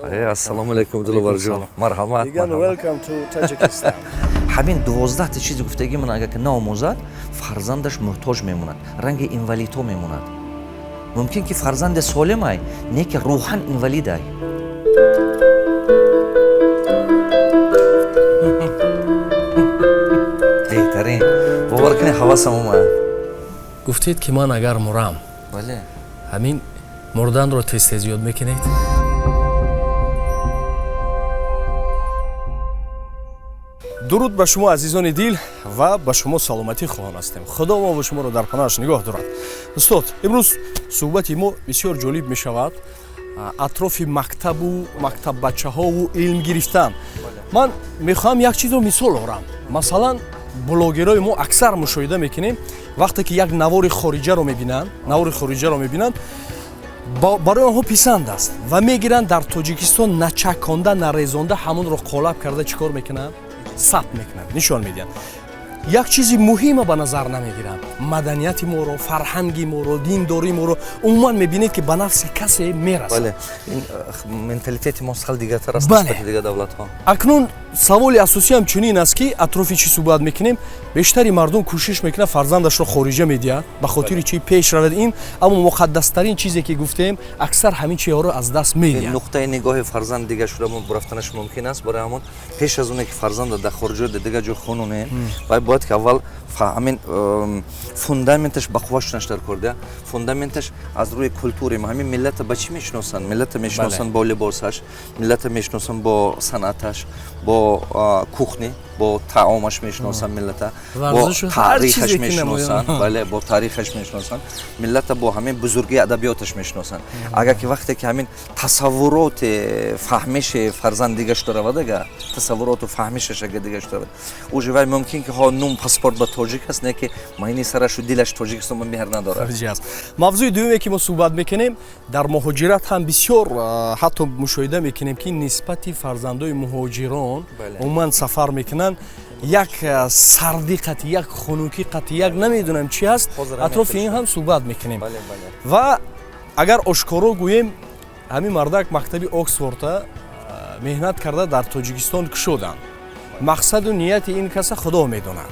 Ассалому алайкум, Диловарҷон, марҳамат. Welcome to Tajikistan. Ҳамин 12-та чизи гуфтагӣ ман агар ки наомӯзад, фарзандаш муҳтоҷ мемонад, ранги инвалидҳо мемонад. Мумкин ки фарзанде солимай, не ки рӯҳан инвалидай. Беҳтарин, бовар кунед, ҳавасам омад. Гуфтед, ки ман агар мурам, бале, ҳамин мурданро тез тез ёд мекунед. Дуруд ба шумо, азизони дил, ва ба шумо саломатӣ хоҳон ҳастем. Худо мо ва шуморо дар паноҳаш нигоҳ дорад. Устод, имрӯз суҳбати мо бисёр ҷолиб мешавад атрофи мактабу мактаббачаҳову илм гирифтан. Ман мехоҳам як чизро мисол орам. Масалан, блогерҳои мо аксар мушоҳида мекунем, вақте ки як навори хориҷаро мебинанд, навори хориҷаро мебинанд, барои онҳо писанд аст ва мегиранд, дар Тоҷикистон начаконда, нарезонда, ҳамонро қолаб карда, чӣ кор мекунанд? Сабт мекунанд, нишон медиҳанд. Як чизи муҳима ба назар намегиранд: маданияти моро, фарҳанги моро, диндории моро. Умуман мебинед, ки ба нафси касе мерасад. Бале, ин менталитети мо сал дигартар аст нисбати дигар давлатҳо. Акнун саволи асосиам чунин аст, ки атрофи чӣ суҳбат мекунем? Бештари мардум кӯшиш мекунад, фарзандашро хориҷа медиҳад, ба хотири чӣ пеш равад ин, аммо муқаддастарин чизе ки гуфтем, аксар ҳамин чизҳоро аз даст медиҳанд. Нуқтаи нигоҳи фарзанд дигар шуда рафтанаш мумкин аст. Барои ҳамон пеш аз оне ки фарзанда дар хориҷа, дар дигар ҷо хононем, вай бояд ки аввал ҳамин фундаменташ ба қувва шунаш дар кор. Фундаменташ аз рӯи культури ма. Ҳамин миллата ба чӣ мешиносанд? Миллата мешиносанд бо либосаш, миллата мешиносанд бо санъаташ, бо кухни, бо таомаш мешиносанд, миллата бо таърихаш мешиносанд. Бале, бо таърихаш мешиносанд миллата, бо ҳамин бузургии адабиёташ мешиносанд. Агар ки вақте ки ҳамин тасаввуроти фаҳмиши фарзанд дига шуда равад, ага тасаввуроту фаҳмишаш ага дига шуда равад, уже вай мумкин ки ҳо нум паспорт ба тоҷик аст, не ки майни сарашу дилаш Тоҷикистон ба меҳр надорад. Мавзӯи дуюме, ки мо суҳбат мекунем, дар муҳоҷират ҳам бисёр ҳатто мушоҳида мекунем, ки нисбати фарзандои муҳоҷирон, умуман сафар мекунанд, як сардӣ қатъи, як хунукӣ қатъи, як намедонам чи ҳаст. Атрофи ин ҳам суҳбат мекунем. Ва агар ошкоро гӯем, ҳамин мардак мактаби Оксфорда меҳнат карда дар Тоҷикистон кушоданд. Мақсаду нияти ин каса Худо медонад,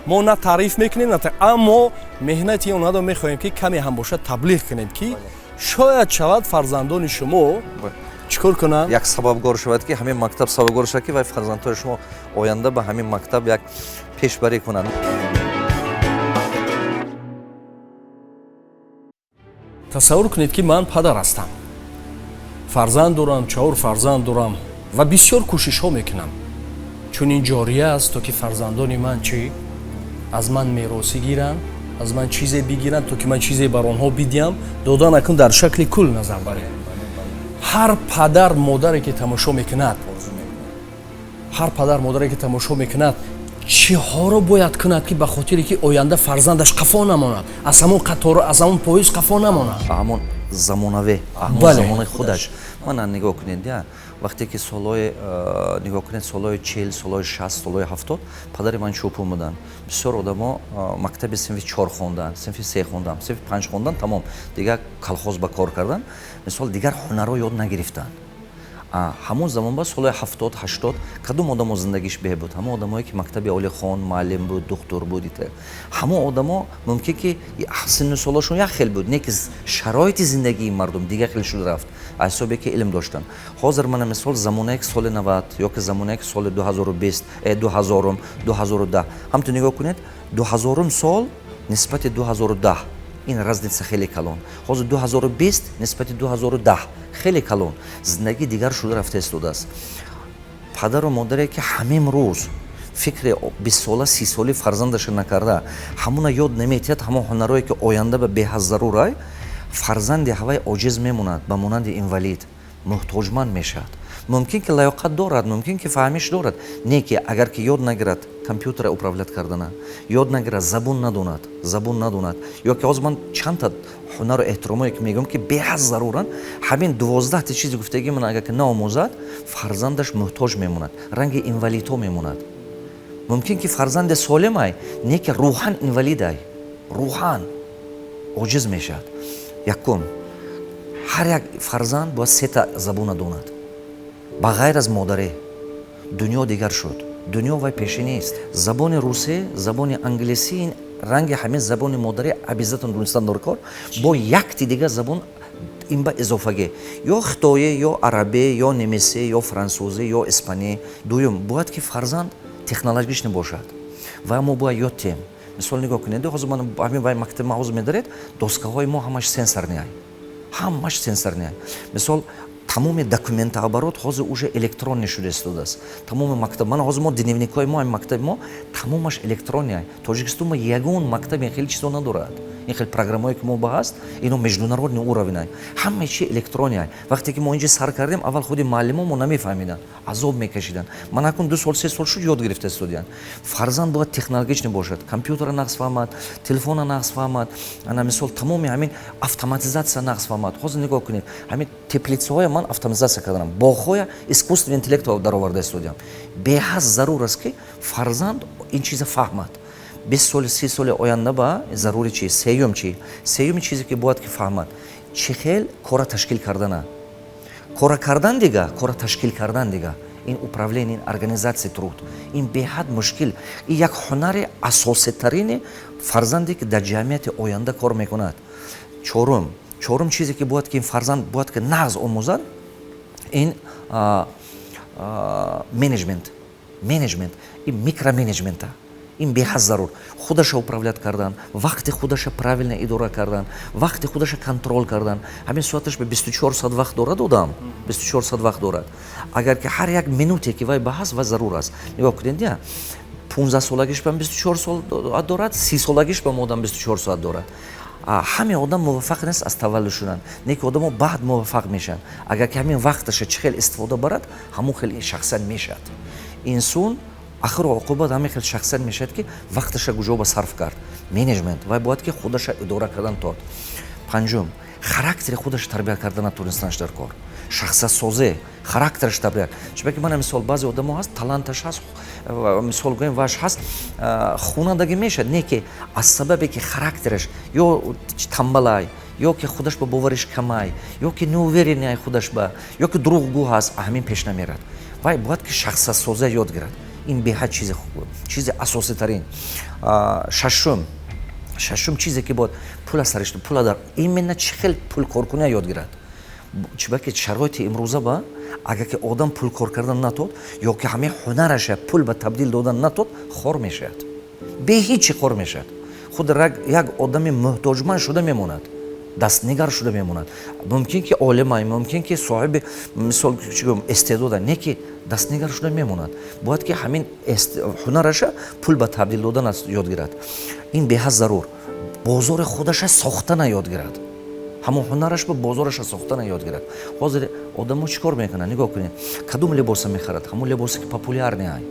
мо на таъриф мекунем, на, аммо меҳнати онҳоро мехоҳем, ки каме ҳам бошад, таблиғ кунем, ки шояд шавад фарзандони шумо чӣ кор кунанд. Як сабабгор шавад, ки ҳамин мактаб сабабгор шавад, ки вай фарзандҳои шумо оянда ба ҳамин мактаб як пешбарӣ кунанд. Тасаввур кунед, ки ман падар ҳастам, фарзанд дорам, чаҳор фарзанд дорам ва бисёр кӯшишҳо мекунам, чун ин ҷория аст, то ки фарзандони ман чӣ аз ман меросӣ гиранд, аз ман чизе бигиранд, то ки ман чизе бар онҳо бидиҳам. Додан акун дар шакли кул назар барем. Ҳар падар модаре ки тамошо мекунад, ҳар падар модаре ки тамошо мекунад, чиҳоро бояд кунад, ки ба хотире ки оянда фарзандаш қафо намонад, аз ҳамон қатор, аз ҳамон поезд қафо намонад? Ҳамон замонаве, ҳамон замонаи худаш. Мана, нигоҳ кунед, я вақте ки солҳои, нигоҳ кунед, солҳои 40, солҳои 60, солҳои 70 падари ман чӯпон буданд. Бисёр одамо мактаби синфи чор хонданд, синфи се хонданд, синфи панҷ хонданд, тамом, дигар колхоз ба кор карданд. Мисол, дигар ҳунарҳо ёд нагирифтанд. Ҳамон замон ба солҳои 70, 80 кадом одамо зиндагиш беҳ буд? Ҳамон одамое ки мактаби олӣ хонд, муаллим буд, духтур буд. Ҳамон одамо мумкин ки синну солошон як хел буд, не ки шароити зиндагии мардум дигар хел шуда рафт, аз ҳисобе ки илм доштанд. Ҳозир мана мисол, замонае ки соли 90 ё ки замонае ки соли 2020, 2000-ум, 2010, ҳамту нигоҳ кунед, 2000-ум сол нисбати 2010 ин разница хеле калон. Ҳозир 2020 нисбати 2010 хеле калон, зиндагӣ дигар шуда рафта истодааст. Падару модаре ки ҳамин рӯз фикри 20-сола, 30-соли фарзандаша накарда, ҳамуна ёд наметиҳад, ҳамон ҳунарое ки оянда ба беҳад зарурай, фарзанди ҳавай оҷиз мемонад, ба монанди инвалид муҳтоҷманд мешавад. Мумкин ки лаёқат дорад, мумкин ки фаҳмиш дорад, не ки агар ки ёд нагирад компютера управлять кардана, ёд нагирад, забун надонад, ё ки ҳозир ман чандта ҳунару эҳтиромое ки мегӯям, ки беҳад заруранд, ҳамин 12-та чизи гуфтагӣ ман агар ки наомӯзад, фарзандаш муҳтоҷ мемонад, ранги инвалидҳо мемонад. Мумкин ки фарзанде солимай, не ки рӯҳан инвалидай, рӯҳан оҷиз мешавад. Якум, ҳар як фарзанд бояд сета забуна донад. Ба ғайр аз модарӣ дунё дигар шуд, дунё вай пешӣ нест. Забони русӣ, забони англисӣ, ин ранги ҳамин забони модарӣ обязательно донистан даркор. Бо якти дигар забон ин ба изофагӣ, ё хитоӣ, ё арабӣ, ё немисӣ, ё франсузӣ, ё испанӣ. Дуюм, бояд ки фарзанд технологичный бошад ва мо бояд ёд диҳем. Мисол, нигоҳ кунед, ҳозир ман ҳамин вай мактаби ма ҳозир медаред, доскаҳои мо ҳамаш сенсорный, ҳамаш сенсорный. Мисол, тамоми документооборот ҳозир уже электронный шуда истодааст. Тамоми мактаб мана ҳозир мо дневникҳои мо, ҳамин мактаби мо тамомаш электронный. Тоҷикистон ма ягон мактаб ин хеле чизо надорад. Ин хел программое ки мо ба ҳаст, ино международный уровень, ҳамаи чи электронный. Вақте ки мо инҷа сар кардем, аввал худи муаллимо мо намефаҳмиданд, азоб мекашиданд. Ман акун 2 сол, 3 сол шуд, ёд гирифта истодиянд. Фарзанд бояд технологичный бошад, компютера нағз фаҳмад, телефона нағз фаҳмад, ана мисол, тамоми ҳамин автоматизация нағз фаҳмад. Ҳозир нигоҳ кунед, ҳамин теплицаҳоя ман автоматизация кардам, боғҳоя искусственный интеллект дароварда истодиям. Беҳад зарур аст, ки фарзанд ин чиза фаҳмад. 20 соли, 30 соли оянда ба зарури чи? Сеюм чи? Сеюми чизе ки бояд ки фаҳмад, чӣ хел кора ташкил кардана. Кора кардан дига, кора ташкил кардан дига. Ин управление, ин организация труд, ин беҳад мушкил. Ин як ҳунари асоситарини фарзанде ки дар ҷамъияти оянда кор мекунад. Чорум чизе ки бояд ки ин фарзанд бояд ки нағз омӯзад, ин менеҷмент. Менеҷмент, ин микроменеҷмента, ин беҳад зарур. Худаша управлять кардан, вақти худаша правильно идора кардан, вақти худаша контроль кардан. Ҳамин соаташ ба 24 соат вақт дорад одам, 24 соат вақт дорад. Агар ки ҳар як минуте ки вай ба ҳаст, вай зарур аст. Нигоҳ кунед, я 15 солагиш бам 24 соат дорад, 30 солагиш бам одам 24 соат дорад. Ҳаме одам муваффақ нест аз таваллуд шудан, не ки одамо баъд муваффақ мешаванд. Агар ки ҳамин вақташа чӣ хел истифода барад, ҳамон хел шахсият мешавад инсон. Ахиру оқибат ҳамин хел шахсият мешавад, ки вақташа куҷо ба сарф кард. Менеҷмент, вай бояд ки худаша идора кардан тод. Панҷум, характери худаша тарбия кардан натонистанаш дар кор. Шахсиятсозӣ, характераш тарбия. Чунки мана мисол, баъзе одамо ҳаст, таланташ ҳаст, мисол гӯем, ваш ҳаст, хонандагӣ мешавад, не ки аз сабабе ки характераш ё тамбалай, ё ки худаш ба бовариш камай, ё ки неуверенный худаш ба, ё ки дурӯғгӯ ҳаст, ҳамин пеш намерад. Вай бояд ки шахсиятсозия ёд гирад. Ин беҳад чизи асоситарин. Шашум чизе ки бояд пула саришта, пула дар именно чӣ хел пул коркуния ёд гирад. Чунки шароити имрӯза ба агар ки одам пул кор кардан натод, ё ки ҳамин ҳунараша пул ба табдил додан натод, хор мешавад, бе ҳичи хор мешавад. Худ як одами муҳтоҷманд шуда мемонад, дастнигар шуда мемонад. Мумкин ки олимай, мумкин ки соҳиби, мисол, чӣ гӯям, истеъдода, не ки дастнигар шуда мемонад. Бояд ки ҳамин ҳунараша пул ба табдил додан ёд гирад. Ин беҳад зарур. Бозори худаша сохтана ёд гирад, ҳамон ҳунараш ба бозораша сохтана ёд гирад. Ҳозир одамо чӣ кор мекунанд? Нигоҳ кунед, кадом либоса мехарад? Ҳамон либосе ки популярный ай.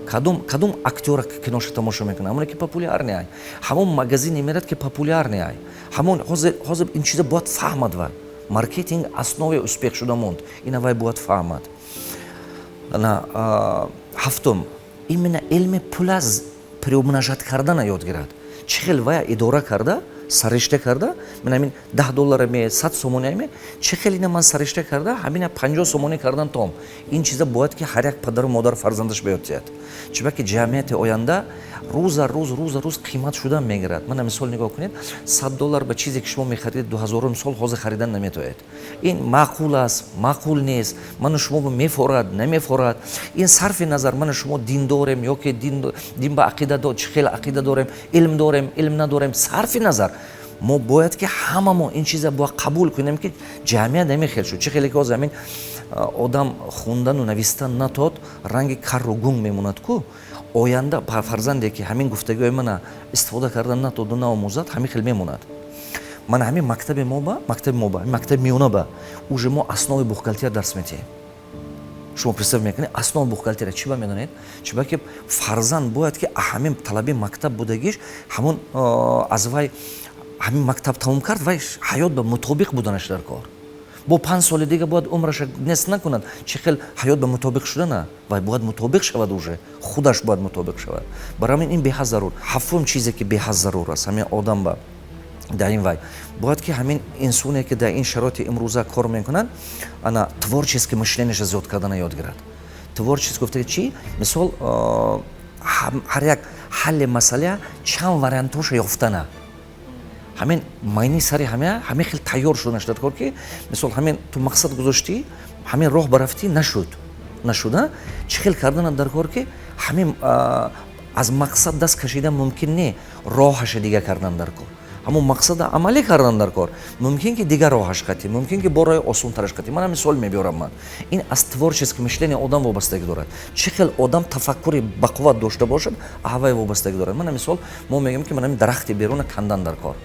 Кадом актёра киноша тамошо мекунад? Ҳамоне ки популярный ай. Ҳамон магазине мерад, ки популярный ай. Ҳамон ҳозир ин чиза бояд фаҳмад. Вай маркетинг основи успех шуда монд, ина вай бояд фаҳмад. Ҳафтум, именно илми пула приумножать кардана ёд гирад. Чӣ хел вая идора карда, саришта карда, ман ҳамин 10 доллара ме, 100 сомони ме, чӣ хел ина ман саришта карда, ҳамина 50 сомонӣ кардан том. Ин чиза бояд ки ҳар як падару модар фарзандаш ба ёд диҳад. Чунки ҷамъияти оянда рӯза рӯз, рӯза рӯз қимат шудан мегирад. Мана мисол, нигоҳ кунед, 100 доллар ба чизе ки шумо мехаридед 2000-ум сол, ҳозир харидан наметавонед. Ин маъқул аст, маъқул нест, ману шумо мефорад, намефорад, ин сарфи назар ману шумо дин дорем ё ки дин ба ақида, чӣ хел ақида дорем, илм дорем, илм надорем, сарфи назар, мо бояд ки ҳамамо ин чиза бояд қабул кунем, ки ҷамъият ҳамин хел шуд. Чӣ хеле ки ҳозир ҳамин одам хундану навистан натод, ранги карру гунг мемонад ку. Оянда фарзанде ки ҳамин гуфтагиҳои мана истифода кардан натоду наомӯзад, ҳамин хел мемонад. Ман ҳамин мактаби мо ба мактаби миёна ба уже мо основи бухгалтерия дарс метиҳем. Шумо представь мекунед, основи бухгалтерия чӣ ба медонед? Чӣ ба ки фарзанд бояд ки ҳамин талаби мактаб будагиш, ҳамон аз вай ҳамин мактаб тамом кард, вай ҳаёт ба мутобиқ буданаш дар кор. Бо 5 соли дига бояд умраша нест накунад. Чӣ хел ҳаёт ба мутобиқ шудана? Вай бояд мутобиқ шавад, уже худаш бояд мутобиқ шавад. Барои ҳамин ин беҳад зарур. Ҳафтум чизе ки беҳад зарур аст, ҳамин одам ба Дар ин вай бояд ки ҳамин инсоне, ки дар ин шароити имрӯза кор мекунад, ана творческий мышление ша зиёд кардана ёд гирад. Творческий гуфта чӣ? Мисол, ҳар як ҳалли масъала чанд вариантоша ёфтана, ҳамин майни сари ҳамин хел тайёр шуданаш дар кор, ки мисол ҳамин ту мақсад гузоштӣ, ҳамин роҳ барафтӣ, нашуд, нашуда чӣ хел кардана дар кор, ки ҳамин аз мақсад даст кашидан мумкин не, роҳаша дига кардан дар кор, ҳамон мақсада амалӣ кардан дар кор. Мумкин ки дигар роҳаш қатӣ, мумкин ки бо роҳи осонтараш қатӣ. Ман мисол мебиёрам. Ман ин аз творческий мышление одам вобастагӣ дорад. Чӣ хел одам тафаккури бақувват дошта бошад, аҳвай вобастагӣ дорад. Мана мисол, мо мегӯем, ки мана дарахти беруна кандан дар кор.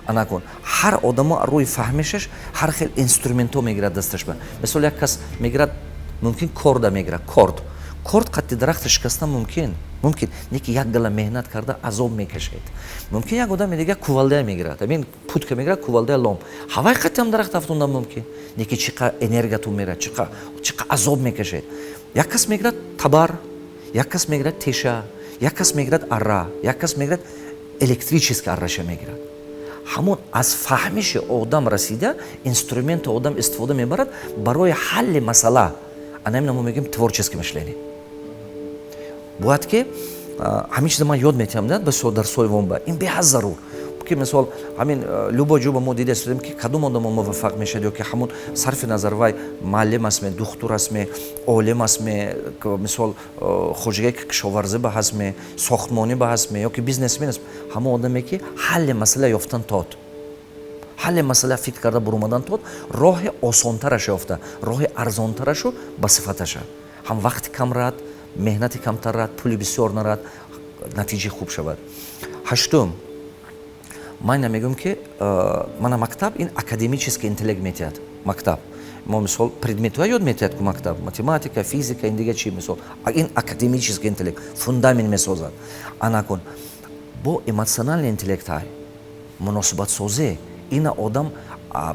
Анакун ҳар одамо рӯи фаҳмишаш ҳар хел инструментҳо мегирад дасташ ба. Мисол, як кас мегирад, мумкин корда мегирад, корд. Корд қатти дарахта шикастан мумкин, не ки як гала меҳнат карда азоб мекашед. Мумкин як одами дига кувалдая мегирад, ҳамин путка мегирад, кувалдая, лом, ҳавай қаттиам дарахт афтондан мумкин, не ки чӣ қа энергиятун мерад, чӣ қа азоб мекашед. Як кас мегирад табар, як кас мегирад теша, як кас мегирад арра, як кас мегирад электрический арраша мегирад. Ҳамон аз фаҳмиши одам расида, инструменти одам истифода мебарад барои ҳалли масъала. Ана ҳамина мо мегӯем творческий мышление. Бояд ки ҳамин чиза ман ёд метиҳам ба дарсҳои вонба. Ин беҳад зарур, ки мисол ҳамин любой ҷоба мо дида истодем, ки кадом одамо муваффақ мешавад, ё ки ҳамон сарфи назар вай муаллим астме, духтур астме, олим астме, мисол хоҷагии кишоварзӣ ба ҳастме, сохтмонӣ ба ҳастме ё ки бизнесмен аст, ҳамон одаме, ки ҳалли масъала ёфтан тод, ҳалли масъала фикр карда буромадан тод, роҳи осонтараш ёфта, роҳи арзонтарашу ба сифаташа, ҳам вақти кам рад, меҳнати камтар рад, пули бисёр нарад, натиҷаи хуб шавад. Ҳаштум, ман ина мегӯям, ки мана мактаб ин академический интеллект метиҳад. Мактаб мо мисол предметҳоя ёд метиҳад ку мактаб: математика, физика, ин дига чи. Мисол, ин академический интеллект фундамент месозад. Анакун бо эмоциональный интеллект ҳай, муносибатсозӣ. Ина одам,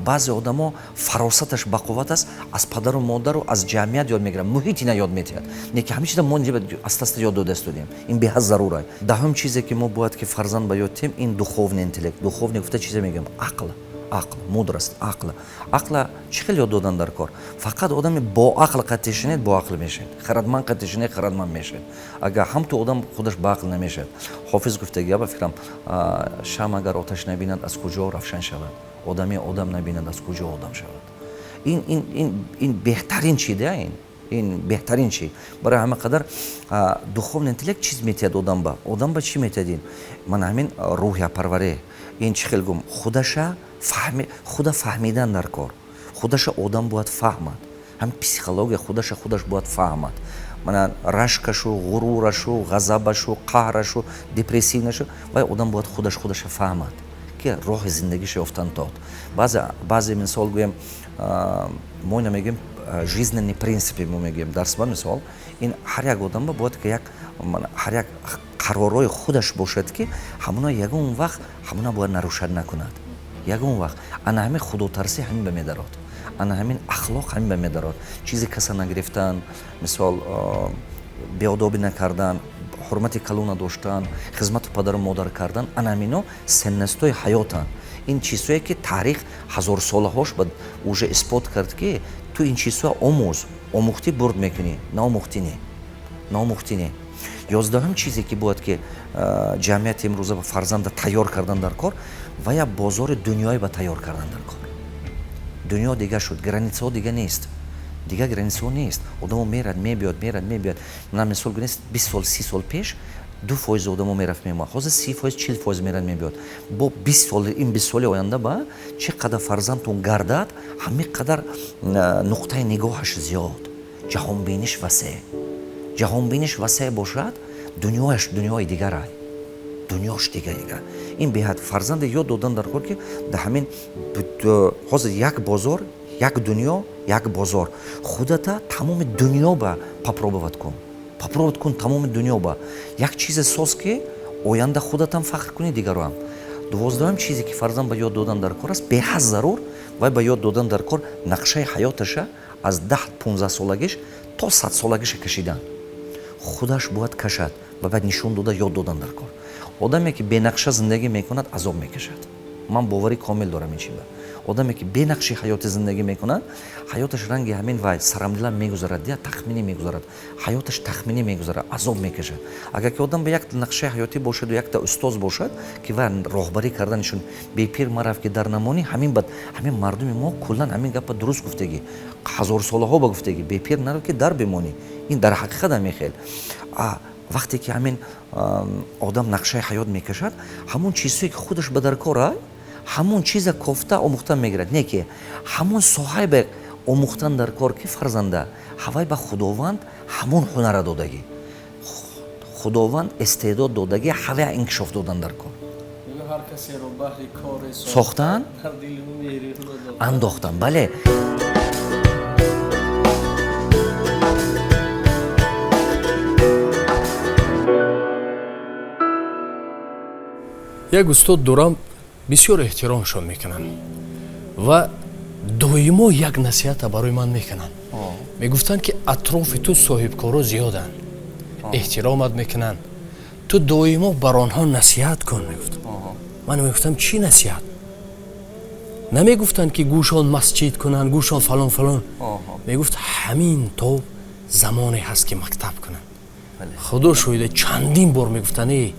баъзе одамо фаросаташ бақувват аст, аз падару модару аз ҷамъият ёд мегирад, муҳит ина ёд метиҳад. Не ки ҳамин чиза мо аста аста ёд дода истодем. Ин беҳад зарур. Даҳум чизе, ки мо бояд ки фарзанд ба ёд тиҳем, ин духовный интеллект. Духовный гуфта чизе мегӯем? Ақл, ақл, мудрость, ақл. Ақла чӣ хел ёд додан дар кор? Фақат одами боақл қатъи шинед, боақл мешавед, хирадманд қатъи шинед, хирадманд мешавед. Агар ҳамту одам худаш баақл намешавад. Ҳофиз гуфтаги, ба фикрам: «Шам агар оташ набинад, аз куҷо равшан шавад? Одами одам набинад, аз куҷо одам шавад?» Ин беҳтарин чи да, ин беҳтарин чи. Барои ҳама қадар духовный интеллект чиз метиҳад одам ба одам. Ба чӣ метиҳад ин? Мана ҳамин рӯҳияпарварӣ. Ин чӣ хел гум? Худаша худа фаҳмидан дар кор. Худаша одам бояд фаҳмад, ҳамин психология худаша худаш бояд фаҳмад. Мана рашкашу, ғурурашу, ғазабашу, қаҳрашу, депрессивнашу, вай одам бояд худаш худаша фаҳмад, ки роҳи зиндагиша ёфтан дод. Баъзе мисол гӯем, мо ина мегӯем жизненный принципы. Мо мегӯем дарсба, мисол, ин ҳар як одамба бояд ки як ҳар як қарорҳои худаш бошад, ки ҳамуна ягон вақт ҳамуна бояд нарушать накунад, ягон вақт. Ана ҳамин худотарсӣ ҳамин ба медарод, ана ҳамин ахлоқ ҳамин ба медарод. Чизи каса нагирифтан, мисол, беодобӣ накардан, ҳурмати калона доштан, хизмати падару модар кардан, ана ҳамино ценность ҳои ҳаётанд. Ин чизҳое, ки таърих ҳазорсолаҳош ба уже исбот кард, ки ту ин чизҳо омӯз, омӯхтӣ, бурд мекунӣ, наомӯхтӣ не, наомӯхтӣ не. 11-ум чизе, ки бояд ки ҷамъияти имрӯза ба фарзанда тайёр кардан дар кор, ва я бозори дунёе ба тайёр кардан дар кор. Дунё дига шуд, граница ҳо дига нест, дига граница ҳо нест. Одамо мерад, мебиёд, мерад, мебиёд. На, мисол гунест, 20 сол, 30 сол пеш 2% одамо мерафт, меомад, ҳозир 30%, 40% мерад, мебиёд. Бо 20 сол, ин 20 соли оянда ба чӣ қадар фарзандтон гардад, ҳамин қадар нуқтаи нигоҳаш зиёд, ҷаҳонбиниш васеъ. Ҷаҳонбиниш васеъ бошад, дунёяш дунёи дигарай, дунёш дига дигар. Ин беҳад фарзанде ёд додан дар кор, ки дар ҳамин ҳозир як бозор, як дунё, як бозор, худата тамоми дунё ба попробовать кун, попробовать кун тамоми дунё ба. Як чизе соз, ки оянда худатам фахр кунӣ, дигароам. 12-ум чизе, ки фарзанд ба ёд додан дар кор аст, беҳад зарур, вай ба ёд додан дар кор нақшаи ҳаёташа аз 10-15 солагиш то 100 солагиша кашидан. Худаш бояд кашад ва баъд нишон дода ёд додан дар кор. Одаме, ки бенақша зиндагӣ мекунад, азоб мекашад. Ман боварӣ комил дорам ин чизба. Одаме ки бе нақши ҳаёти зиндагӣ мекунад, ҳаёташ ранги ҳамин вай сарамдила мегузарад, я тахминӣ мегузарад, ҳаёташ тахминӣ мегузарад, азоб мекашад. Агар ки одам ба як нақшаи ҳаётӣ бошаду якта устоз бошад, ки вай роҳбарӣ карданашон, бепир марав ки дар намонӣ. Ҳамин бад ҳамин мардуми мо куллан ҳамин гапа дуруст гуфтагӣ, ҳазорсолаҳо ба гуфтагӣ: бепир нарав ки дар бимонӣ. Ин дар ҳақиқат ҳамин хел. Вақте ки ҳамин одам нақшаи ҳаёт мекашад, ҳамон чизҳое ки худаш ба даркор, ҳамон чиза кофта омӯхтан мегирад, не ки ҳамон соҳаи ба омӯхтан дар кор, ки фарзанда ҳавай ба Худованд ҳамон ҳунара додагӣ, Худованд истеъдод додагӣ, ҳавай инкишоф додан дар кор. Сохтан андохтан, бале. Як устод дорам, бисёр эҳтиромшон мекунам ва доимо як насиҳата барои ман мекунанд. Мегуфтанд, ки атрофи ту соҳибкоро зиёданд, эҳтиромат мекунанд, ту доимо бар онҳо насиҳат кун, мегуфт. Ман мегуфтам, чӣ насиҳат? Намегуфтанд, ки гӯшон масҷид кунанд, гӯшон фалон фалон. Мегуфт, ҳамин то замоне ҳаст, ки мактаб кунанд. Худо шоҳида, чандин бор мегуфтанд: э,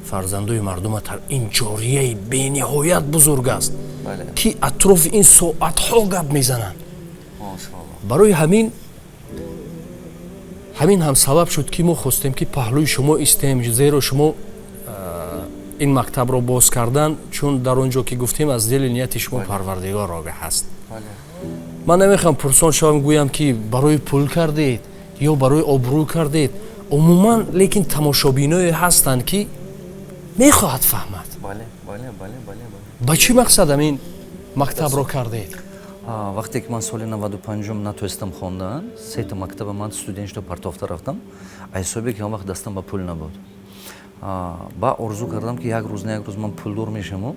фарзандои мардума, ин ҷорияи бениҳоят бузург аст, ки атрофи ин соатҳо гап мезананд. Барои ҳамин ҳам сабаб шуд, ки мо хостем, ки паҳлӯи шумо истем, зеро шумо ин мактабро боз кардан, чун дар он ҷо ки гуфтем, аз дили нияти шумо Парвардигор огаҳ ҳаст. Ман намехоҳам пурсон шавам, гӯям, ки барои пул кардед ё барои обрӯ кардед умуман, лекин тамошобиное ҳастанд, ки мехоҳад фаҳмад, ба чӣ мақсад ҳамин мактабро кардед. Вақте ки ман соли 95-ум натонистам хондан, сета мактаба ман студент шуда партофта рафтам, ҳисобе ки он вақт дастам ба пул набуд. Ба орзу кардам, ки як рӯз на як рӯз ман пулдор мешаваму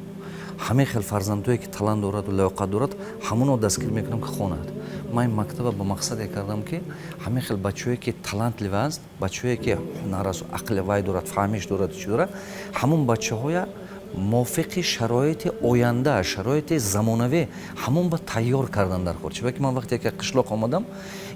ҳамин хел фарзандое ки талант дораду лаёқат дорад, ҳамонро дастгир мекунам, ки хонад. Ман ин мактаба ба мақсаде кардам, ки ҳамин хел бачаҳое ки талантлив аст, бачаҳое ки ҳунар аст, ақли вай дорад, фаҳмиш дорад, чӣ дорад, ҳамон бачаҳоя мувофиқи шароити оянда, шароити замонавӣ ҳамон ба тайёр кардан дар кор. Чунки ман вақте ки қишлоқ омадам,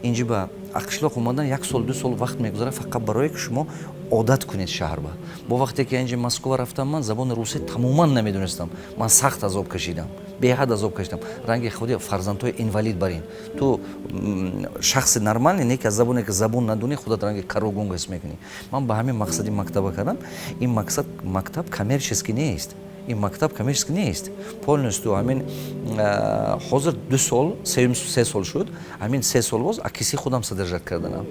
инҷи ба қишлоқ омадан як сол, 2 сол вақт мегузарад, фақат барое ки шумо одат кунед шаҳрба. Бо вақте ки инҷи Москва рафтам, ман забони русӣ тамоман намедонистам. Ман сахт азоб кашидам, беҳад азоб кашидам, ранги худи фарзандҳои инвалид барин. Ту шахси нормальный не ки аз забоне ки забон надонӣ, худат ранги кару гунг ҳис мекунӣ. Ман ба ҳамин мақсади мактаба кардам. Ин мақсад мактаб коммерческий нест, ин мактаб коммерческий нест полностью. Ҳамин ҳозир 2 сол, 3 сол шуд. Ҳамин 3 сол боз акиси худам содержать карданам,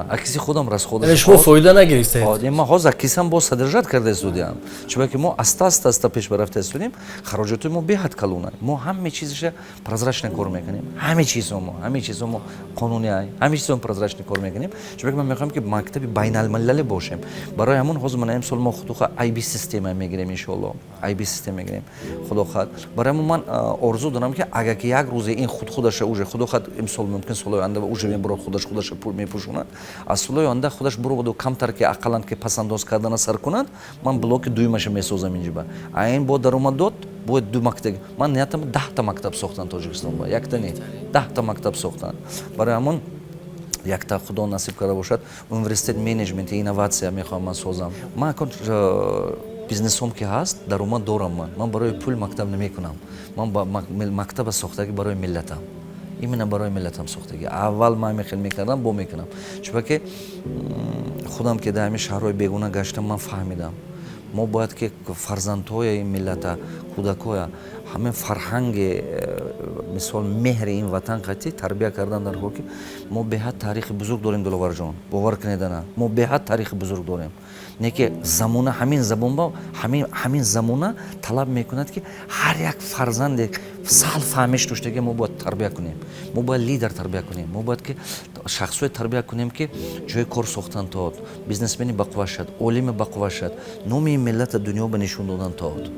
акиси худам расход. Шумо фоида нагирифтед? Ман ҳозир акисам боз содержать карда истодиам, чунки мо аста аста аста пеш рафта истодем. Хароҷоти мо беҳад калона. Мо ҳаме чизаша прозрачно кор мекунем, ҳаме чизо мо қонунӣ, ҳаме чизо прозрачно кор мекунем, чунки ман мехоҳам, ки мактаби байналмилалӣ бошем. Барои ҳамон ҳозир ман имсол мо худоха IB система мегирем, иншоалло, IB система мегирем, худо хоҳад. Барои ҳамон ман орзу дорам, ки агар ки як рӯзе ин худ худаша уже, худо хоҳад, имсол, мумкин солҳои оянда уже мебурад, худаш худаша мепӯшонад, аз солҳои оянда худаш буроваду камтар ки ақаллан ки пасандоз кардана сар кунад, ман блоки дуюмаша месозам инҷиба. А ин бо даромад дод, бояд ду мактаб. Ман ниятам 10-та мактаб сохтан Тоҷикистон ба, якта не, 10-та мактаб сохтан. Барои ҳамон якта, Худо насиб карда бошад, университет менеҷменти инноватсия мехоҳам ман созам. Ман акун бизнесом ки ҳаст, даромад дорам. Ман барои пул мактаб намекунам. Ман мактаба сохтагӣ барои миллатам, именно барои миллатам сохтагӣ. Аввал ман ҳамин хел мекардам, бо мекунам, чунки худам ки дар ҳамин шаҳрҳои бегуна гаштам, ман фаҳмидам, мо бояд ки фарзандҳои ин миллата, кӯдакҳоя ҳамин фарҳанги, мисол, меҳри ин ватан қатӣ тарбия кардан дар кор, ки мо беҳад таърихи бузург дорем. Диловарҷон, бовар кунед, ана мо беҳад таърихи бузург дорем. Не ки замона ҳамин забонба, ҳамин замона талаб мекунад, ки ҳар як фарзанде сал фаҳмиш доштаги мо бояд тарбия кунем. Мо бояд лидер тарбия кунем, мо бояд ки шахсҳое тарбия кунем, ки ҷои кор сохтан тоад, бизнесмени бақувват шад, олими бақувват шад, номи ин миллата дунё ба нишон додан тоад.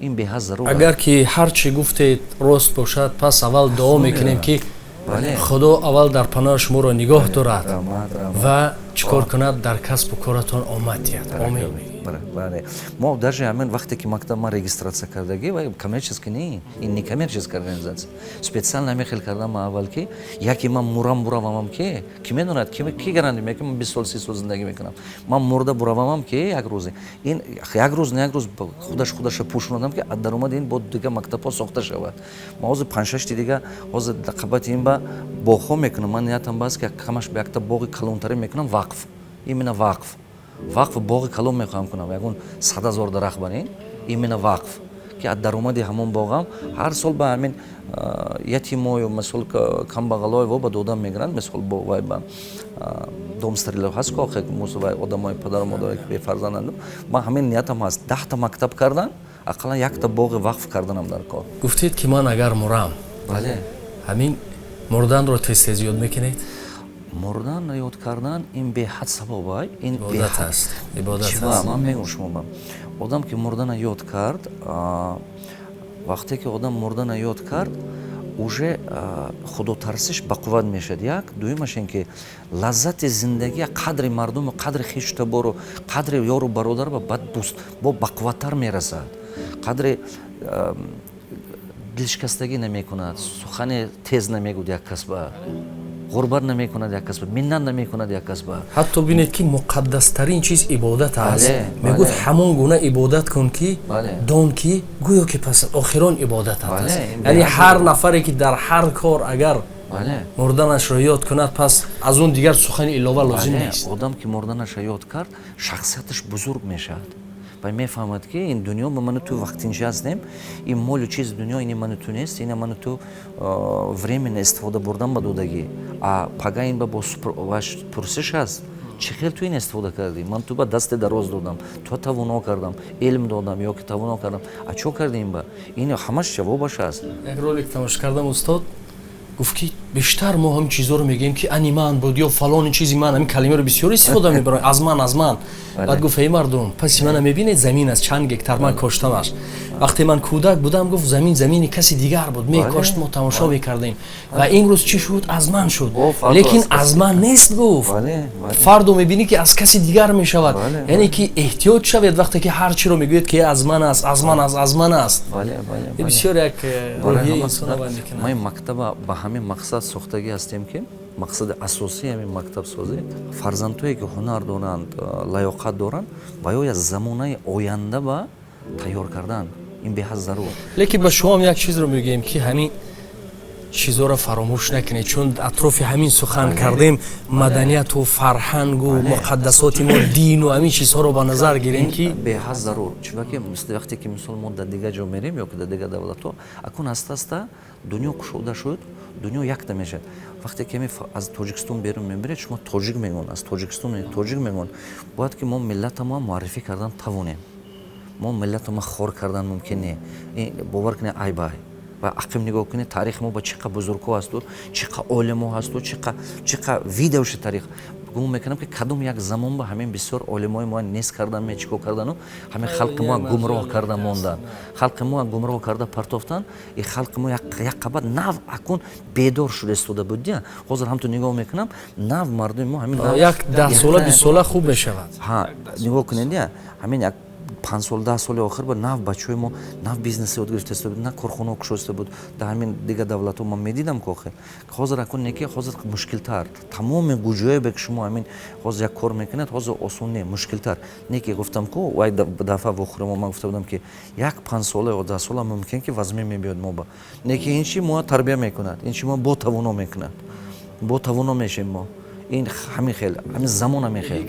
Ин беҳад зарур. Агар ки ҳар чӣ гуфтед рост бошад, пас аввал дуо мекунем, ки Худо аввал дар паноҳ шуморо нигоҳ дорад ва чӣ кор кунад, дар касбу коратон омад диҳад. Омин. Бале, мо даже ҳамин вақте ки мактаб ман регистрация кардагӣ, ва коммерческий не, ин не коммерческая организация, специально ҳамин хел кардам ман аввал, ки яке ман мурам, буравамам, ки медонад, ки гарантия мекунам, ман 20 сол, 30 сол зиндагӣ мекунам, ман мурда буравамам, ки як рӯзе ин, як рӯз не, як рӯз худаш худаша пӯшонадам, ки аз даромади ин бо дига мактабҳо сохта шавад. Ман ҳозир панҷшашти дига ҳозир дар қабати ин ба боғҳо мекунам. Ман ниятам бас, ки камаш ба якта боғи калонтарӣ мекунам, вақф, именно вақф, боғи калон мехоҳам кунам, ягон 100 000 дарахт бар ин, именно вақф, ки аз даромади ҳамон боғам ҳар сол ба ҳамин ятимою, мисол, камбағалои во ба додам мегиранд, мисол, вай ба дом престарелых ҳаст ку, охе, вай одамои падару модаре ки бефарзанданд. Ман ҳамин ниятам ҳаст: 10та мактаб кардан, ақаллан якта боғи вақф карданам дар кор. Гуфтед, ки ман агар мурам. Бале. Ҳамин мурданро тез тез ёд мекунед? Мурдан ёд кардан ин беҳад савобай. Ин ибодат аст, ибодат аст. Ман мегӯм шумо ба одам ки мурдана ёд кард, вақте ки одам мурдана ёд кард, уже худотарсиш бақувват мешавад, як. Дуюмаш ин ки лаззати зиндагӣ, қадри мардуму қадри хешу табору, қадри ёру бародар ба бад дӯст бо бақувваттар мерасад, қадри дилшикастагӣ намекунад, сухане тез намегӯд як кас ба, ғурбат намекунад як кас ба, миннат намекунад як кас ба. Ҳатто бинед, ки муқаддастарин чиз ибодат аст. Мегӯяд, ҳамон гуна ибодат кун, ки дон, ки гӯё ки пас охирон ибодатат аст. Яъне ҳар нафаре ки дар ҳар кор агар мурданашро ёд кунад, пас аз он дигар сухани илова лозим нест. Одам ки мурданашро ёд кард, шахсияташ бузург мешавад ва мефаҳмад, ки ин дунё ба ману ту вақтинча ҳастем, ин молу чизи дунё ини ману ту нест, ина ману ту временно истифода бурдан ба додагӣ, а пага ин ба бо пурсиш аст: чӣ хел ту ин истифода кардӣ? Ман ту ба дасти дароз додам, ту тавоно кардам, илм додам ё ки тавоно кардам, а чо кардӣ ин ба? Ин ҳамаш ҷавобаш аст. Як ролик тамошо кардам, устод гуфт, ки бештар мо ҳамин чизҳоро мегӯем, ки ани ман буд ё фалони чизи ман, ҳамин калимаро бисёр истифода мебарам, аз ман, аз ман. Баъд гуфт: «Эй мардум, паси мана мебинед, замин аст, чанд гектар ман коштамаш. Вақте ман кӯдак будам, гуфт, замин замини каси дигар буд, мекошт, мо тамошо мекардем. Ва имрӯз чӣ шуд? Аз ман шуд, лекин аз ман нест, гуфт, фардо мебинӣ, ки аз каси дигар мешавад. Яъне ки эҳтиёт шавед, вақте ки ҳар чиро мегӯед, ки аз ман аст, аз ман аст, аз ман аст». Бисёр як рӯҳияи инсона вай мекунад. Ма мактаба ба ҳамин мақсад сохтагӣ ҳастем, ки мақсади асосии ҳамин мактабсозӣ фарзандҳое ки ҳунар доранд, лаёқат доранд, ва ё аз замонаи оянда ба тайёр кардан, ин беҳад зарур. Лекин ба шумоам як чизро мегӯем, ки ҳамин чизҳоро фаромӯш накунед, чун атрофи ҳамин сухан кардем, маданияту фарҳангу муқаддасоти мо, дину ҳамин чизҳоро ба назар гирем, ки Беҳад зарур, чунки вақте ки, мисол, мо дар дигар ҷо мерем ё ки дар дигар давлатҳо, акун аста аста дунё кушода шуд, дунё якта мешавад. Вақте ки аз Тоҷикистон берун мебиред, шумо тоҷик мегӯн, аз Тоҷикистон тоҷик мегӯн. Бояд ки мо миллатамо муаррифӣ кардан тавонем. Мо миллатамо хор кардан мумкин не, бовар кунед, айб ай. Ва ақиб нигоҳ кунед, таърихи мо ба чӣ қа бузургҳо ҳасту, чӣ қа олимо ҳасту, чӣ қа видеоши таърих. Гумон мекунам, ки кадом як замон ба ҳамин бисёр олимои мо нест кардан, чӣ кор кардану ҳамин халқи мо гумроҳ карда мондан, халқи мо гумроҳ карда партофтан. И халқи мо як қабат нав акун бедор шуда истода буд дия. Ҳозир ҳамту нигоҳ мекунам, нав мардуми мо ҳамин Як 10 сола, 20 сола хуб мешавад. Ҳа, нигоҳ кунед дия, ҳамин як 5 сол, 10 соли охир ба нав бачаҳои мо нав бизнес ёд гирифта буд, на корхонаҳо кушоиста буд. Дар ҳамин дигар давлатҳо ман медидам, ки охир ҳозир акун неки ҳозир мушкилтар. Тамоми гуҷое бе ки шумо ҳамин ҳозир як кор мекунед, ҳозир осон не, мушкилтар. Не ки гуфтам ку, вай дафъа вохӯри ман гуфта будам, ки як 5 сола ё 10 сола мумкин ки вазме мебиёд мо ба. Не ки ин чи мо тарбия мекунад, ин чи мо бо тавоно мекунад, бо тавоно мешем мо. Ин ҳамин хел, ҳамин замон ҳамин хел.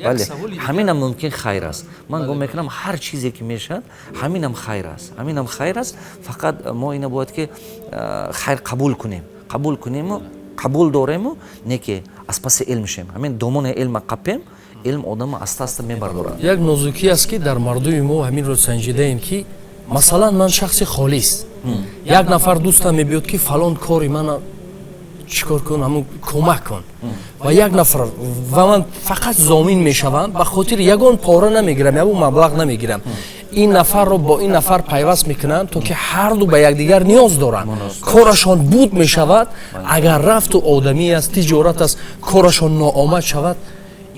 Бале, ҳаминам мумкин хайр аст. Ман гумон мекунам, ҳар чизе ки мешавад, ҳаминам хайр аст, ҳаминам хайр аст. Фақат мо ина бояд ки хайр қабул кунем, қабул кунему қабул дорему, не ки аз паси илм шем, ҳамин домони илма қапем, илм одама аста аста мебардорад. Як нозукӣ аст, ки дар мардуми мо ҳаминро санҷидаем, ки масалан ман шахси холис, як нафар дӯстам мебиёд, ки фалон кори мана чӣ кор кун, ҳамун кӯмак кун, ва як нафар ва ман фақат зомин мешавам, ба хотири ягон пора намегирам, ягон маблағ намегирам, ин нафарро бо ин нафар пайваст мекунам, то ки ҳарду ба якдигар ниёз доранд, корашон буд мешавад. Агар рафту одамӣ аст, тиҷорат аст, корашон ноомад шавад.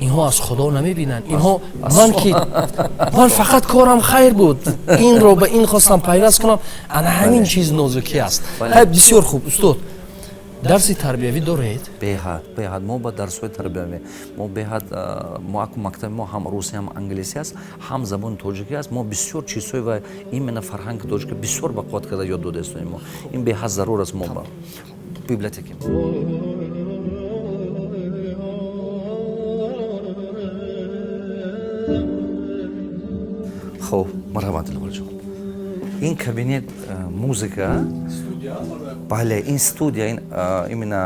Инҳо аз Худо намебинанд. Инҳо ман ки ман фақат корам хайр буд, инро ба ин хостам пайваст кунам. Ана ҳамин чиз нозукӣ аст. Бисёр хуб, устод, дарси тарбиявӣ доред? Беҳад, беҳад. Мо ба дарсҳои тарбиявӣ мо беҳад. Мо аку мактаби мо ҳам русӣ, ҳам англисӣ аст, ҳам забони тоҷикӣ аст. Мо бисёр чизҳои ва именно фарҳанги тоҷика бисёр ба қувват карда ёд дода истоем. Мо ин беҳад зарур аст. Мо ба библиотека. Хоб, марҳамат, Диловарҷон, ин кабинет музыка. Бале, ин студия, ин именно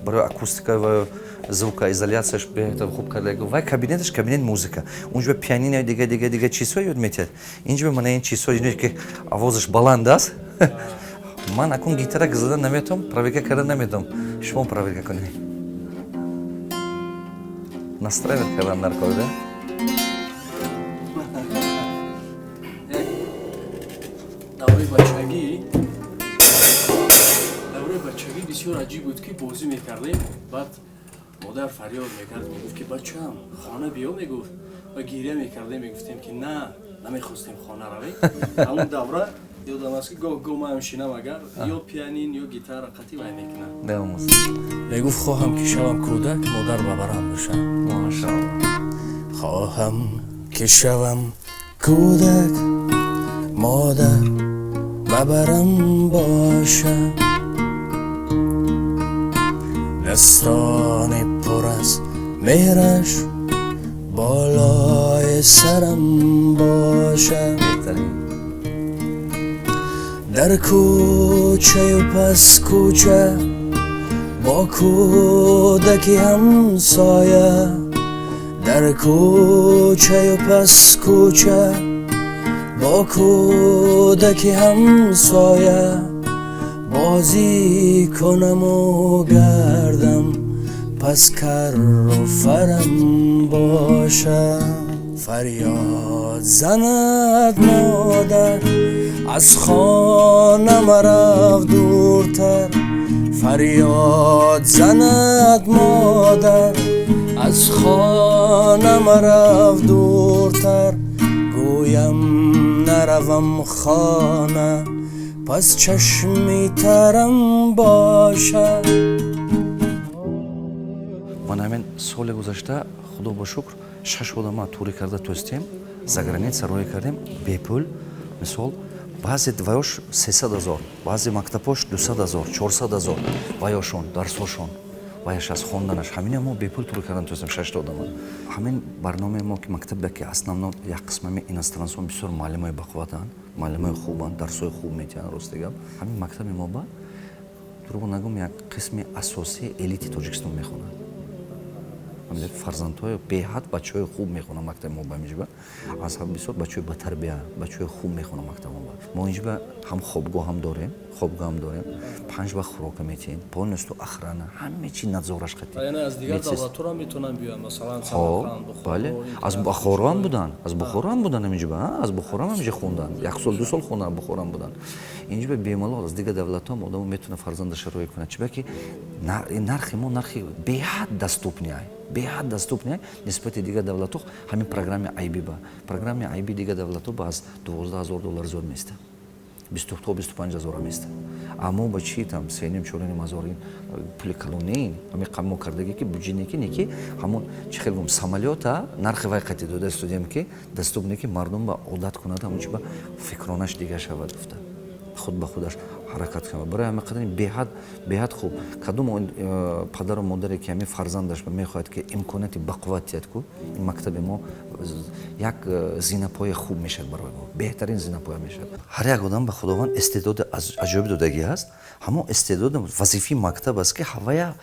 барои акустика ва звукоизоляцияш беҳтар хуб карда. Вай кабинеташ кабинет музыка. Унҷо пианино, дига, дига, дига чизҳо ёд метиҳад. Инҷо мана ин чизҳо, ки овозаш баланд аст. Ман акун гитара зада наметавонам, проверка карда наметавонам, шумо проверка кунед. Настраивать кардан дар кор, да. Давраи бачагӣ бисёр аҷиб буд, ки бозӣ мекардем, баъд модар фарёд мекард, мегуфт, ки бачаам, хона биё, мегуфт, ва гиря мекардем, мегуфтем, ки на, намехостем хона равем. Ҳамон давра ёдам аст, ки гоҳ гоҳ ман шинам, агар ё пианин ё гитара қатӣ вай мекунам, мегуфт: «Хоҳам, ки шавам кӯдак, модар ба барам бошам». Машаалло. Хоҳам, ки шавам кӯдак, модар ба барам бошад, дастони пур аз меҳраш болои сарам бошад, дар кӯчаю пас кӯча бо кӯдаки ҳамсоя, дар кӯчаю пас кӯча бо кӯдаки ҳамсоя бозӣ кунаму гардам, пас карру фарам бошад. Фарёд занад модар: «Аз хона марав дуртар». Фарёд занад модар: «Аз хона марав дуртар». Гӯям: «Наравам хона», пас чашми тарам бошад. Ман ҳамин соли гузашта, худо ба шукр, шаш одама турӣ карда тӯстем, за граница роҳӣ кардем бепул. Мисол, баъзе ваёш 300 000, баъзе мактабҳош 200 000, 400 000 ваёшон, дарсошон, ваяш аз хонданаш. Ҳамина мо бепул тур кардан тӯстем шашта одама. Ҳамин барномаи мо, ки мактабе ки основно як қисмами иностранцон, бисёр муаллимои бақувватанд, муаллимои хубанд, дарсҳои хуб метиҳанд. Рости гап, ҳамин мактаби мо ба дурӯғ нагӯм, як қисми асосии элити Тоҷикистон мехонад. Фарзандҳои беҳад, бачаҳои хуб мехонанд мактаби мо ба инҷиба. Аз ҳам бисёр бачаҳои батарбия, бачаҳои хуб мехонанд мактаби мо. Мо инҷиба ҳам хобгоҳ ҳам дорем, хобгоҳ ҳам дорем, панҷ вақт хӯрока метиҳем, полностью охрана, ҳаме чи надзораш қатӣ. Аз дигар давлатҳоро метавонанд биёянд, масалан? Бале, аз Бухоро ҳам буданд, аз Бухоро ҳам буданд инҷиба, аз Бухоро ҳам инҷа хонданд, як сол, 2 сол хонданд, Бухоро ҳам буданд. Инҷиба бемалол аз дигар давлатҳо ҳам одамо метавонад фарзандаша роҳӣ кунад, чунки нархи мо нархи беҳад доступный, беҳад доступный нисбати дигар давлатҳо. Ҳамин программаи IB ба программаи IB дигар давлатҳо ба аз 12 000 доллар зиёд места, бисту то 25 000 места, аммо ба чи там сеним, чорним ҳазор. Ин пули калон не, ҳамин мо кардагӣ, ки буҷине ки не, ки ҳамон чи хел гум самолёта нархи вай қати дода истодем, ки доступный, ки мардум ба одат кунад, ҳамон чи ба фикронаш дига шавад гуфта, худ ба худаш ҳаракат кунад. Барои ҳамин қадар беҳад, беҳад хуб. Кадом падару модаре ки ҳамин фарзандаш мехоҳад, ки имконияти бақувват диҳад ку, ин мактаби мо як зинапоя хуб мешавад барои мо, беҳтарин зинапоя мешавад. Ҳар як одам ба Худованд истеъдоди аҷоиб додагӣ аст. Ҳамон истеъдод вазифаи мактаб аст, ки ҳавая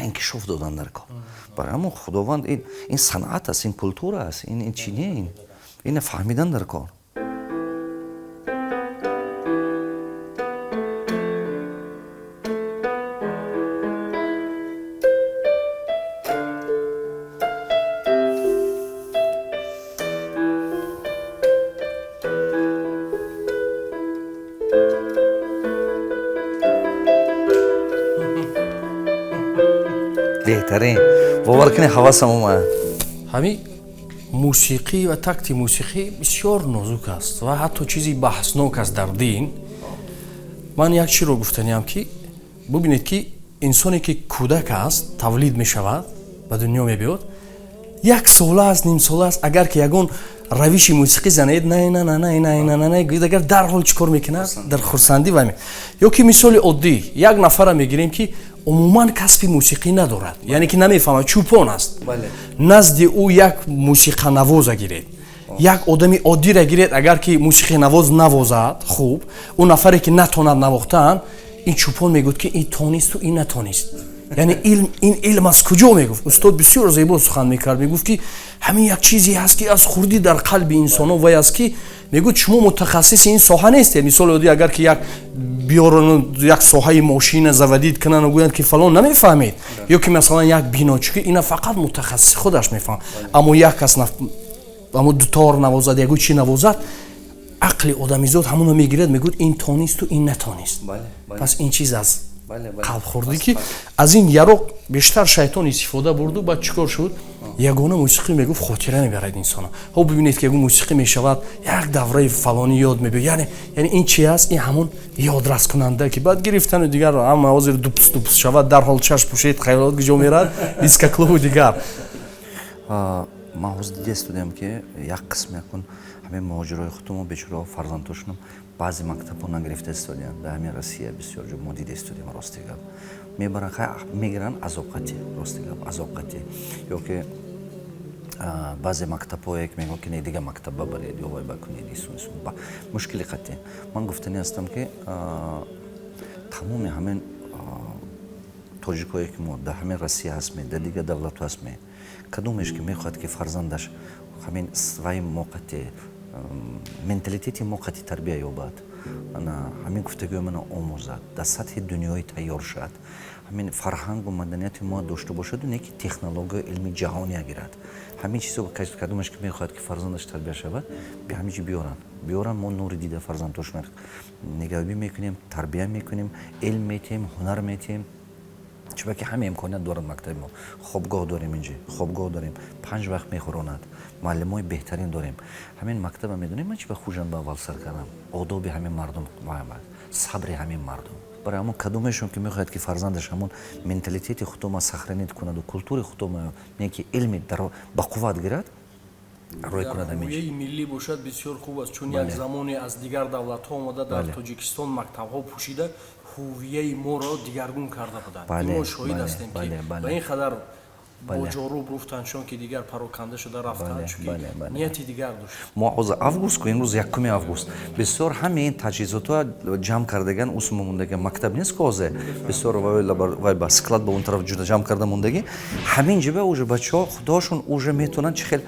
инкишоф додан дар кор. Барои ҳамон Худованд ин санъат аст, ин культура аст, ин чи не, ин ина фаҳмидан дар кор. Беҳтарин, бовар кунед, ҳавасам омад. Ҳамин мусиқӣ ва такти мусиқӣ бисёр нозук аст ва ҳатто чизи баҳснок аст дар дин. Ман як чиро гуфтаниам, ки бубинед, ки инсоне ки кӯдак аст, тавлид мешавад, ба дунё мебиёд, як сола аст, нимсола аст, агар ки ягон равиши мусиқӣ занед, на гӯед, агар дарҳол чӣ кор мекунад? Дар хурсандӣ ва ё ки мисоли оддӣ, як нафара мегирем, ки умуман касби мусиқӣ надорад, яъне ки намефаҳмад, чӯпон аст. Назди ӯ як мусиқанавоза гиред, як одами оддиро гиред, агар ки мусиқинавоз навозад хуб, ӯ нафаре ки натонад навохтан, ин чӯпон мегӯяд, ки ин тонисту ин натонист. Яъне илм, ин илм аз куҷо? Мегуфт устод, бисёр зебо сухан мекард, мегуфт, ки ҳамин як чизе ҳаст, ки аз хурдӣ дар қалби инсонҳо вай аст, ки мегӯяд, шумо мутахассиси ин соҳа нестед. Мисоли оддӣ, агар ки як биёран, як соҳаи мошина заводить кунанд, гӯянд, ки фалон намефаҳмед, ё ки масалан як биночки, ина фақат мутахассиси худаш мефаҳмад. Аммо як кас амо дутор навозад, ягон чи навозад, ақли одамизод ҳамоно мегирад, мегӯяд, ин тонисту ин натонист. Пас ин чиз аз қалбхӯрдӣ, ки аз ин яроқ бештар шайтон истифода бурду, баъд чӣ кор шуд? Ягона мусиқӣ, мегуфт, хотира мебарад инсона. Ҳо, бибинед, ки ягон мусиқӣ мешавад, як давраи фалонӣ ёд мебиёд. Яъне ин чи аст? Ин ҳамон ёдраскунанда, ки баъд гирифтану дигар ҳама ҳозир дупс дупс шавад, дарҳол чашм пӯшед, хаёлот куҷо мерад? Дискоклубу дигар. Ман ҳозир дида истодам, ки як қисм якун ҳамин муҳоҷирои худмо бечораҳо фарзандҳошонам баъзе мактабҳо нагирифта истодиям. Дар ҳамин Россия бисёр ҷо мо дида истодем. Рости гап, мебаранд, мегиранд азобқатӣ, рости гап, азобқатӣ, ё ки баъзе мактабҳое ки мегӯянд, ки не, дига мактаб бабаред ё вай бакунед, ису ису мушкили қатъӣ. Ман гуфтанӣ ҳастам, ки тамоми ҳамин тоҷикое, ки мо дар ҳамин Россия ҳастме, дар дигар давлатҳо ҳастме, кадомеш ки мехоҳад, ки фарзандаш ҳамин вай моқати менталитети моқати тарбия ёбад, ҳамин гуфтагӯи мана омӯзад, дар сатҳи дунёӣ тайёр шавад, ҳамин фарҳангу маданияти мо дошта бошаду не ки технологияи илми ҷаҳония гирад, ҳамин чизо, кадомаш ки мехоҳад, ки фарзандаш тарбия шавад, ҳамин чи биёранд, биёранд. Мо нури дида фарзандҳошона нигаҳбӣ мекунем, тарбия мекунем, илм метиҳем, ҳунар метиҳем, чунки ҳама имконият дорад мактаби мо. Хобгоҳ дорем, инҷи хобгоҳ дорем, панҷ вақт мехӯронад, муаллимои беҳтарин дорем. Ҳамин мактаба медонем, ман чи ба Хуҷанд ба аввал сар кардам? Одоби ҳамин мардум, сабри ҳамин мардум. Барои ҳамон кадомешон ки мехоҳад, ки фарзандаш ҳамон менталитети худома сохранить кунаду культури худома, не ки илми ба қувват гирад, рой кунад. Ҳамин миллӣ бошад, бисёр хуб аст, чун як замоне аз дигар давлатҳо омада, дар Тоҷикистон мактабҳо пӯшида, ҳувияи моро дигаргун карда буданд. Мо шоҳид ҳастем, ки ба ин қадар бо ҷоруб руфтанд, чун ки дигар пароканда шуда рафтанд, чунки нияти дигар дошт. Мо ҳозир август ку, имрӯз 1 август, бисёр ҳамаи ин таҷҳизотҳо ҷамъ кардаган, усума мондаган. Мактаб нест ку, ҳозир бисёр вай ба склад, ба он тараф ҷуда ҷамъ карда мондагӣ. Ҳамин ҷиба уже бачаҳо худошон уже метавонанд чӣ хел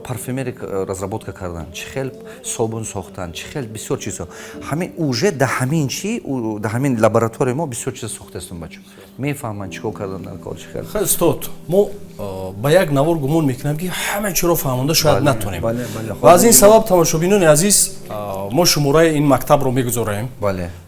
парфюмерия разработка кардан, чӣ хел собун сохтан, чӣ хел бисёр чизҳо. Ҳамин уже да ҳамин чи, да ҳамин лаборатория мо бисёр чиза сохтаистон. Бачаҳо мефаҳманд, чӣ кор кардан дар кор, чӣ хел. Устод, мо ба як навор гумон мекунам, ки ҳама чиро фаҳмонда шояд натонем, ва аз ин сабаб, тамошобинони азиз, мо шумораи ин мактабро мегузорем,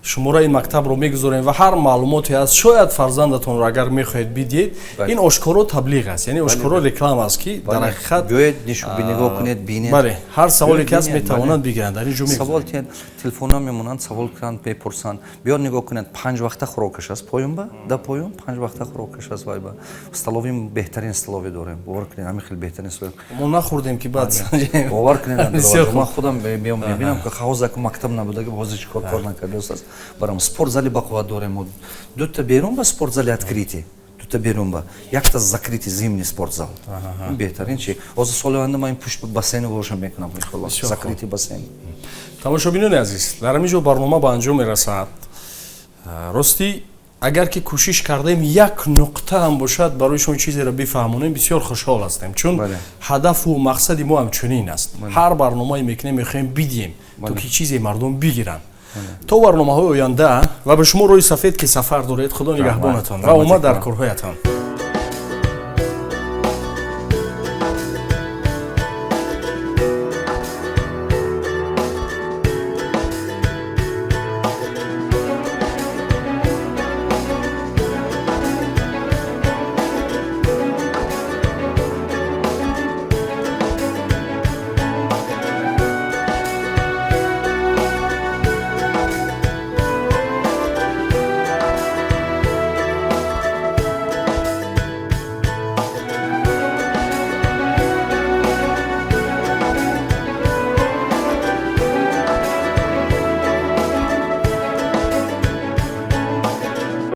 шумораи ин мактабро мегузорем ва ҳар маълумоте аст, шояд фарзандатонро агар мехоҳед бидиҳед, ин ошкоро таблиғ аст, яъне ошкоро реклама аст, ки дар ҳақиқат биёед, нигоҳ кунед, бинед. Бале, ҳар саволе ки аст, метавонанд бигиранд дар ин ҷо. Савол тиҳанд, телефонҳо мемонанд, савол кунанд, мепурсанд. Биёр, нигоҳ кунед, панҷ вақта хӯрокаш аст. Поёнба да поён панҷ вақта хӯрокаш аст. Вайба столовый, беҳтарин столовый дорем, бовар кунед, ҳамин хел беҳтарин. Мо нахӯрдем, ки баъд. Бовар кунед, ман худам биём, мебинам, ки ҳозир ку мактаб набудаги, ҳозир чӣ кор кор накардааст. Барам спортзали бақувват дорем, дута берун ба спортзали открытый, дута берун ба, якта закрытый зимний спортзал. Беҳтарин чи. Ҳозир соли оянда ман ин пушт бассейну бошам мекунам, закрытый бассейн. Тамошобинони азиз, дар ҳамин ҷо барнома ба анҷом мерасад. Ростӣ, агар ки кӯшиш кардаем, як нуқта ҳам бошад, барои шумо чизеро бифаҳмонем, бисёр хушҳол ҳастем, чун ҳадафу мақсади мо ҳамчунин аст. Ҳар барномае мекунем, мехоҳем бидиҳем, то ки чизе мардум бигиранд. То барномаҳои оянда ва ба шумо роҳи сафед, ки сафар доред, Худо нигаҳбонатон ва омад дар корҳоятон.